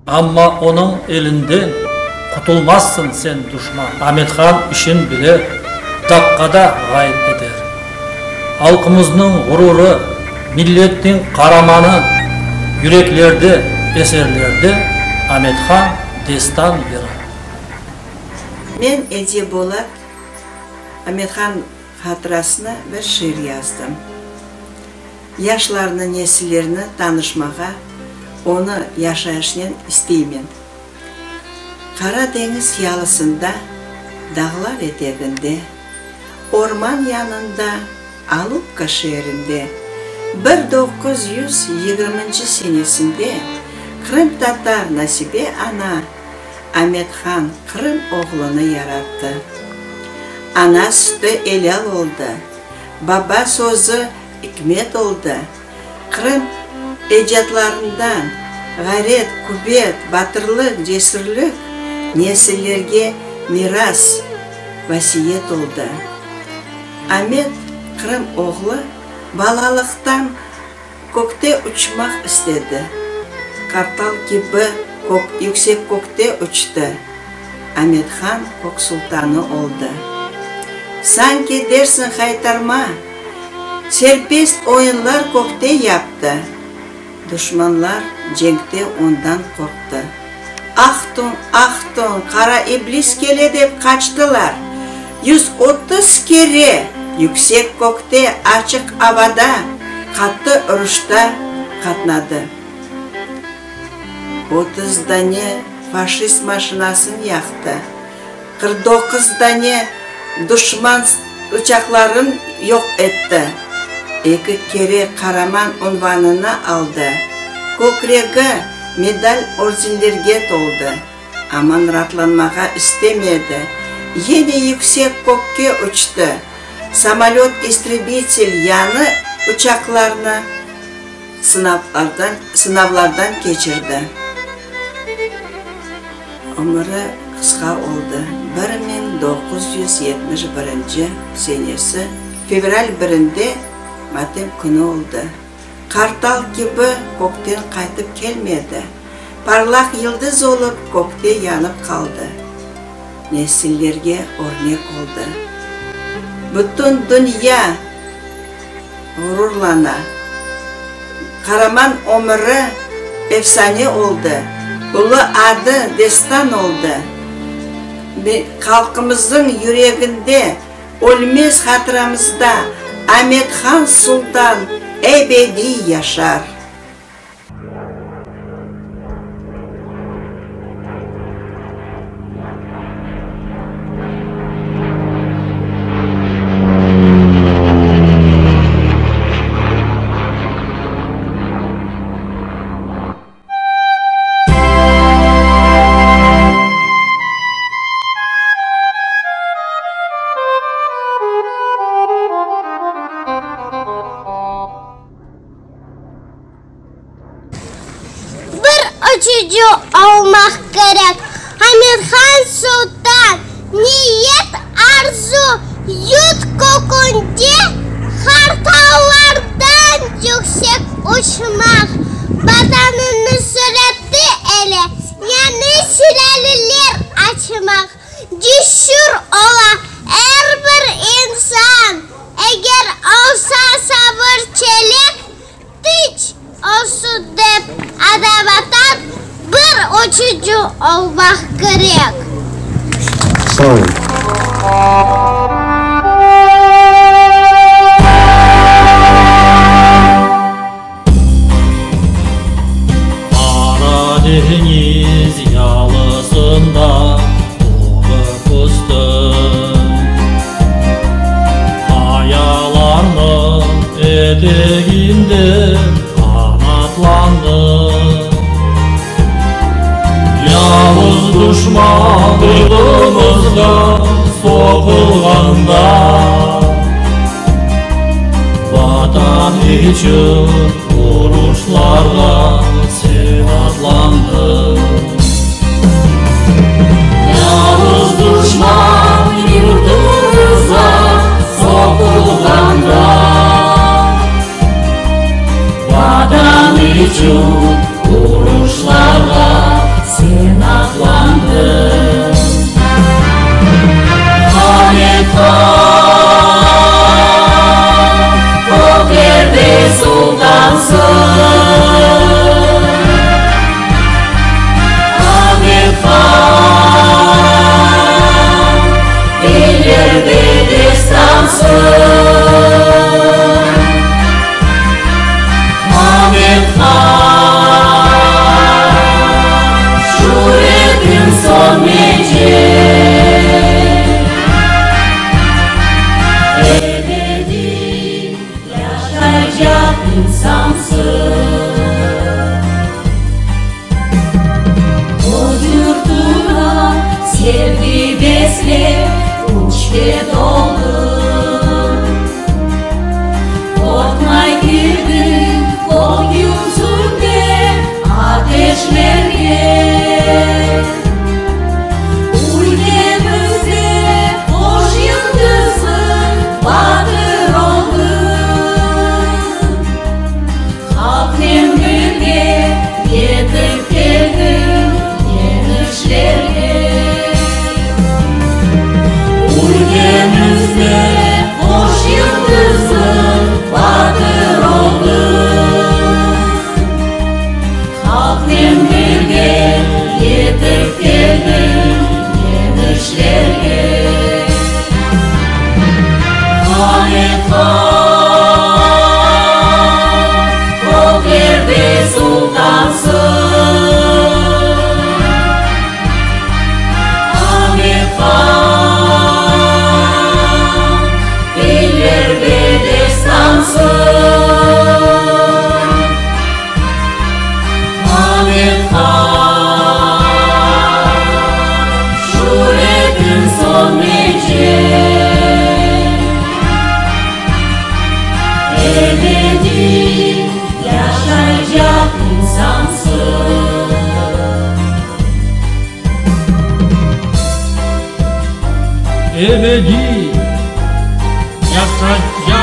Amma onıñ elinden qutulmazsıñ sen, duşman. Amethan işin bile, daqqada ğayıp eter. Halqımıznıñ ğururı, milletniñ qaramanı, yüreklerde, eserlerde Amethan destan yırı. Men Ece Bolat Amethan hatırasına bir şiir yazdım. Yaşlarnı, nesillerni tanışmağa, onı yaşayışnen isteymen. Qara deñiz yalısında, dağlar eteginde, orman yanında, Alupka şeerinde 1920-nci senesinde qırımtatar Nasibe ana Amet-Han Qırım oğlunı yarattı. Ana sütü elâl oldı, baba sözü ikmet oldı. Qırım ecdatlarından ğayret, quvet, batırlıq, cesürlik nesillerge miras, vasiyet oldı. Amet Qırım oğlu balalıqtan kökte uçmaq istedi. Qartal kibi kök yüksek kökte uçtı. Amet-Han kök sultanı oldı. Sanki dersiñ haytarma, serbest oyunlar kökte yaptı. Duşmanlar cenkte ondan qorqtı. Ahtun, ahtun, qara iblis kele dep qaçtılar. 130 kere yüksek kökte, açıq avada qattı uruşta qatnadı. 30 dane faşist maşinasın yaqtı, 49 dane duşman uçaqların yoq etti, eki kere Qaraman unvanını aldı, kökregi medal-ordenlerge toldı. Aman raatlanmağa istemedi, yene yüksek kökke uçtı, samolöt-istrebitel yañı uçaqlarnı sınavlardan sınavlardan keçirdi. Ömüri qısqa oldı, 1971 senesi fevral birinde matem künü oldı. Qartal kibi kökten qaytıp kelmedi, parlaq yıldız olıp kökte yanıp qaldı, nesillerge örnek oldı. Bütün dünya ğururlana, qaraman ömüri efsane oldı, ulu adı destan oldı. Halqımıznıñ yüreginde Ölmez hatıramızda Amet-Han Sultan ebediy yaşar. Bir uçucı olmaq kerek. Amethan Sultan, niyet, arzu, yurt kökünde qartallardan yüksek uçmaq, Vatanını süreti ile yañı sülâleler açmaq cesür ola er bir insan, eger olsa sabır çelik, tınç olsun dep ana-Vatan bir uçucı olmaq kerek. Sağ olun. Qara deñiz yalısında doğıp östim. Qayalarnıñ eteginde qanatlandım. Yavuz duşman yurdumızğa soqulğanda, Vatan içün uruşlarğa sen atlandıñ. Yavuz duşman yurdumızğa soqulğanda, Vatan içün uruşlarğa. Öz yurtuna sevgi beslep, küçke toldıñ. Qorqmay kirdiñ kök yüzünde ateşlerge. Ülkemizde hoş yıldızıñ batır oldıñ. Halqnen birge yetip keldiñ yeñişlerge. Ülkemizde hoş yıldızıñ batır oldıñ. Halqnen birge yetip keldiñ yeñişlerge. Amet han, köklerde sultansıñ. Amet han, tillerde destansıñ. Amet han, şüretiñ sönmeycek. Ebediy yaşaycaq insansıñ. Ebediy yaşaycaq.